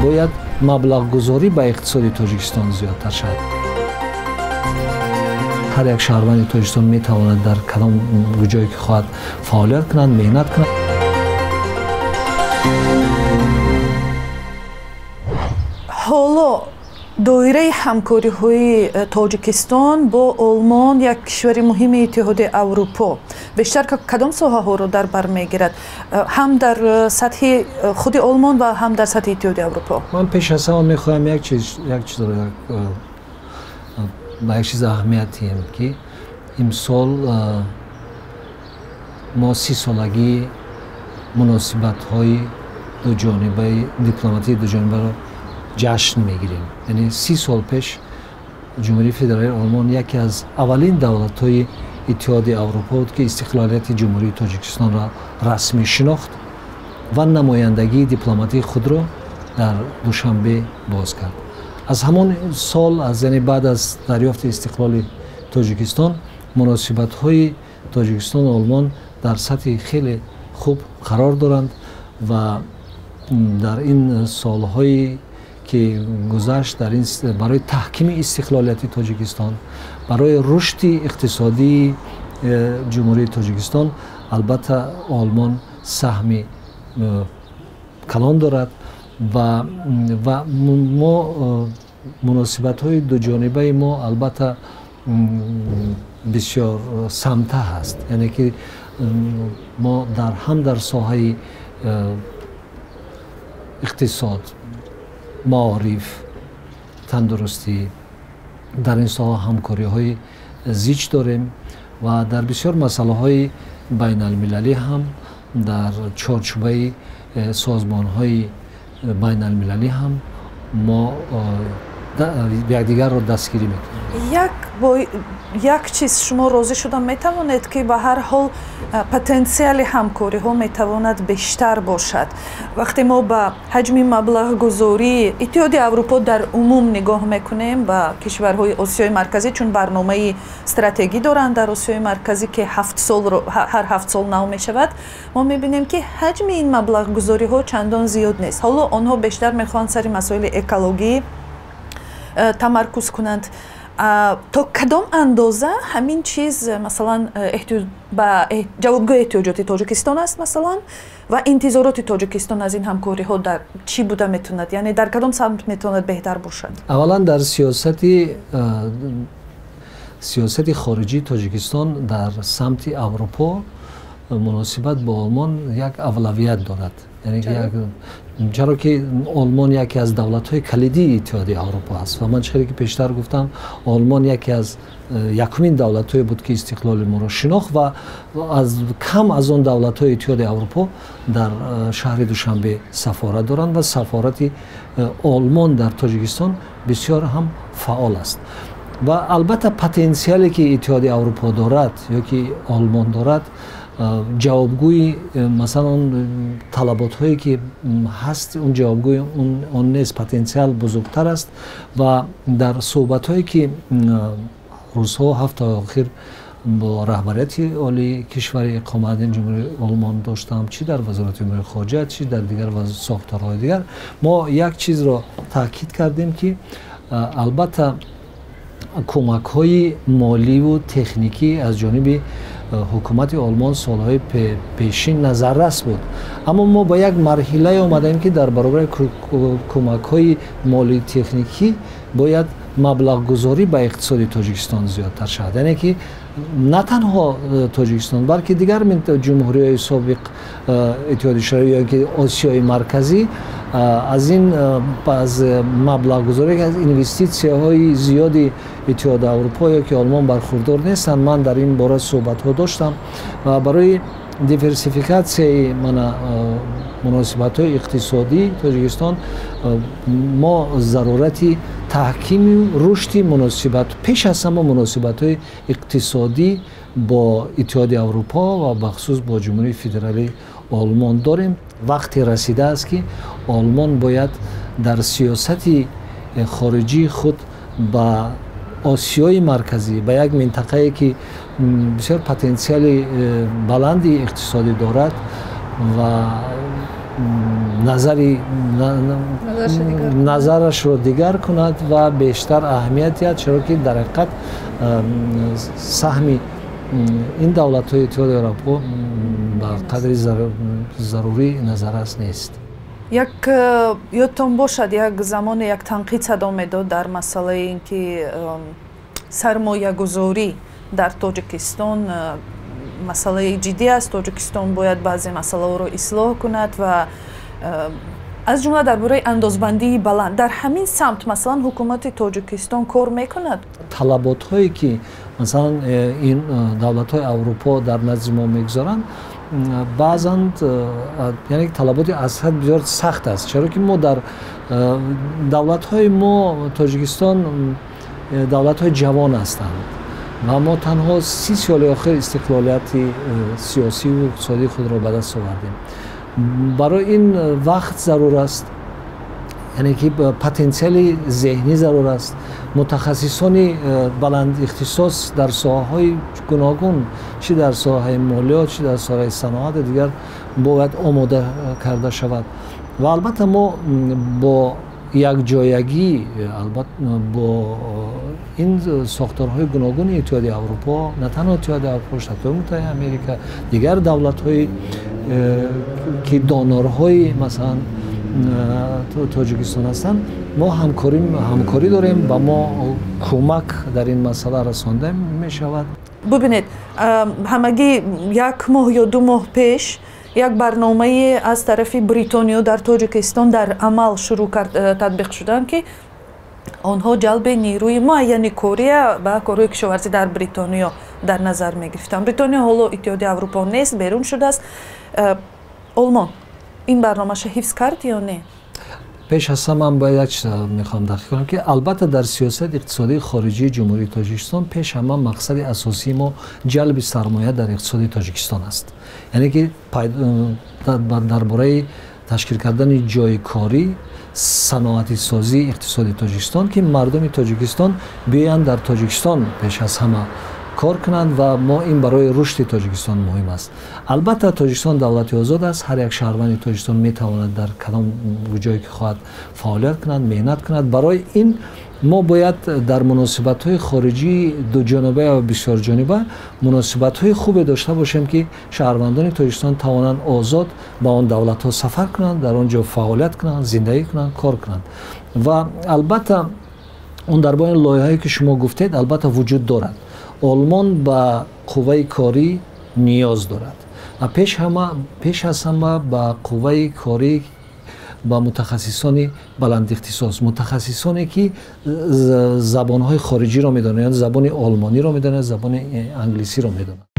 Бояд маблағгузорӣ ба иқтисоди Тоҷикистон зиёдтар шавад. Ҳар як шаҳрванди Тоҷикистон метавонад дар кадом ҷое ки хоҳад фаъолият кунад, меҳнат кунад. Ҳоло доираи ҳамкориҳои Тоҷикистон бо Олмон, як кишвари муҳими Иттиҳоди Аврупо, бештар кадом соҳаҳоро дар бар мегирад, ҳам дар сатҳи худи Олмон ва ҳам дар сатҳи Иттиҳоди Аврупо? Ман пеш аз ҳама мехоҳам як чизро, ба як чиз аҳамият диҳем, ки имсол мо 30-солагии муносибатҳои дуҷонибаи дипломатии дуҷонибаро ҷашн мегирем. Яъне 30 сол пеш Ҷумҳурии Федералии Олмон яке аз аввалин давлатҳои Иттиҳоди Аврупо буд, ки истиқлолияти Ҷумҳурии Тоҷикистонро расмӣ шинохт ва намояндагии дипломатии худро дар Душанбе боз кард. Аз ҳамон сол, аз яъне баъд аз дарёфти истиқлоли Тоҷикистон, муносибатҳои Тоҷикистону Олмон дар сатҳи хеле хуб қарор доранд ва дар ин солҳое ки гузашт, дар ин барои таҳкими истиқлолияти Тоҷикистон, барои рушди иқтисодии Ҷумҳурии Тоҷикистон, албатта, Олмон саҳми калон дорад. Ва мо муносибатҳои дуҷонибаи мо, албатта, бисёр самта ҳаст, яъне ки мо дар ҳам дар соҳаи иқтисод, маориф, тандурустӣ, дар ин соҳа ҳамкориҳои зич дорем ва дар бисёр масъалаҳои байналмилалӣ ҳам, дар чорчӯбаи созмонҳои байналмилалӣ ҳам мо якдигарро дастгирӣ мекунем. Як бо як чиз шумо розӣ шуда метавонед, ки ба ҳар ҳол потенсиали ҳамкориҳо метавонад бештар бошад? Вақте мо ба ҳаҷми маблағгузории Иттиҳоди Аврупо дар умум нигоҳ мекунем ба кишварҳои Осиёи Марказӣ, чун барномаи стратегӣ доранд дар Осиёи Марказӣ, ки 7 солро ҳар 7 сол нав мешавад, мо мебинем, ки ҳаҷми ин маблағгузориҳо чандон зиёд нест. Ҳоло онҳо бештар мехоҳанд сари масоили экологӣ тамаркуз кунанд. То кадом андоза ҳамин чиз, масалан, ба ҷавобгӯи эҳтиёҷоти Тоҷикистон аст, масалан, ва интизороти Тоҷикистон аз ин ҳамкориҳо дар чӣ буда метавонад, яъне дар кадом самт метавонад беҳтар бошад? Аввалан, дар сиёсати хориҷии Тоҷикистон дар самти Аврупо муносибат бо Олмон як авлавият дорад. Чаро ки Олмон яке аз давлатҳои калидии Иттиҳоди Аврупо аст ва ман чӣ ки пештар гуфтам, Олмон яке аз якумин давлатҳое буд, ки истиқлоли моро шинохт ва аз кам аз он давлатҳои Иттиҳоди Аврупо дар шаҳри Душанбе сафорат доранд ва сафорати Олмон дар Тоҷикистон бисёр ҳам фаъол аст. Ва албатта, потенсиале ки Иттиҳоди Аврупо дорад ё ки Олмон дорад, ҷавобгӯи масалан он талаботҳое ки ҳаст, он ҷавобгӯи он нест, потенсиал бузургтар аст. Ва дар суҳбатҳое ки рӯзҳо, ҳафтаи охир бо раҳбарияти олии кишвари иқомат, Ҷумҳурии Олмон, доштам, чӣ дар Вазорати умури хориҷа, чӣ дар дигар сохторҳои дигар, мо як чизро таъкид кардем, ки албатта кӯмакҳои моливу техникӣ аз ҷониби ҳукумати Олмон солҳои пешин назаррас буд, аммо мо ба як марҳилае омадаем, ки дар баробари кӯмакҳои молию техникӣ бояд маблағгузорӣ ба иқтисоди Тоҷикистон зиёдтар шавад, яъне ки на танҳо Тоҷикистон, балки дигар ҷумҳуриҳои собиқ Иттиҳоди Шӯравӣ ё ки Осиёи Марказӣ аз ин аз маблағгузорӣ, аз инвеститсияҳои зиёди Иттиҳоди Аврупо ё ки Олмон бархурдор нестанд. Ман дар ин бора суҳбатҳо доштам ва барои диверсификатсияи мана муносибатҳои иқтисодии Тоҷикистон мо зарурати таҳкими рушди муносибат, пеш аз ҳама муносибатҳои иқтисодӣ бо Иттиҳоди Аврупо ва бахусус бо Ҷумҳурии Федералии Олмон дорем. Вақте расидааст, ки Олмон бояд дар сиёсати хориҷии худ ба Осиёи Марказӣ, ба як минтақае ки бисёр потенсиали баланди иқтисодӣ дорад ва Назарашро дигар кунад ва бештар аҳамият диҳад, чаро ки дар ҳақиқат саҳми ин давлатҳои Иттиҳоди Аврупо ба қадри зарурӣ назаррас нест. Як ёдтон бошад, як замоне як танқид садо медод дар масъалаи ин ки сармоягузорӣ дар Тоҷикистон масъалаи ҷиддӣ аст, Тоҷикистон бояд баъзе масъалаҳоро ислоҳ кунад ва аз ҷумла дар бораи андозбандии баланд. Дар ҳамин самт, масалан, ҳукумати Тоҷикистон кор мекунад? Талаботҳое ки, масалан, ин давлатҳои Аврупо дар назди мо мегузоранд, баъзан, яъне, талаботи аз ҳад бисёр сахт аст, чаро ки мо дар давлатҳои мо, Тоҷикистон, давлатҳои ҷавон ҳастанд ва мо танҳо 30 соли охир истиқлолияти сиёсиву иқтисодии худро ба даст овардем. Барои ин вақт зарур аст, яъне ки потенсиали зеҳнӣ зарур аст, мутахассисони баландихтисос дар соҳаҳои гуногун, чӣ дар соҳаи молиёт, чӣ дар соҳаи саноат, дигар бояд омода карда шавад. Ва албатта мо бо якҷоягӣ, албатта, бо ин сохторҳои гуногуни Иттиҳоди Аврупо, на танҳо Иттиҳоди Аврупо, Штатҳои Муттаҳидаи Америка, дигар давлатҳои ки донорҳои, масалан, Тоҷикистон ҳастанд, мо ҳамкорӣ дорем, ба мо кӯмак дар ин масъала расонда мешавад. Бубинед, ҳамагӣ як моҳ ё 2 моҳ пеш як барномае аз тарафи Бритониё дар Тоҷикистон дар амал шурӯъ кард, татбиқ шуданд, ки онҳо ҷалби нерӯи муайяни кория ба корҳои кишоварзӣ дар Бритониё дар назар мегирифтанд. Бритониё ҳоло Иттиҳоди Аврупо нест, берун шудааст. Олмон ин барномаша ҳифз кард ё не? Пеш аз ҳама ман бояд як чиз мехоҳам дақиқ кунам, ки албатта дар сиёсати иқтисодии хориҷии Ҷумҳурии Тоҷикистон пеш ҳама мақсади асосии мо ҷалби сармоя дар иқтисоди Тоҷикистон аст, яъне ки дар бораи ташкил кардани ҷойи корӣ, саноатисозии иқтисоди Тоҷикистон, ки мардуми Тоҷикистон биёянд, дар Тоҷикистон пеш аз ҳама кор кунанд, ва мо ин барои рушди Тоҷикистон муҳим аст. Албатта, Тоҷикистон давлати озод аст, ҳар як шаҳрванди Тоҷикистон метавонад дар кадом ҷое ки хоҳад фаъолият кунад, меҳнат кунад. Барои ин мо бояд дар муносибатҳои хориҷии дуҷониба ва бисёрҷониба муносибатҳои хубе дошта бошем, ки шаҳрвандони Тоҷикистон тавонанд озод ба он давлатҳо сафар кунанд, дар он ҷо фаъолият кунанд, зиндагӣ кунанд, кор кунанд. Ва албатта он дар бораи лоиҳае ки шумо гуфтед, албатта, вуҷуд дорад. Олмон ба қувваи корӣ ниёз дорад ва пеш аз ҳама ба қувваи корӣ, ба мутахассисони баландихтисос, мутахассисоне ки забонҳои хориҷиро медонанд, забони олмониро медонанд, забони англисиро медонанд.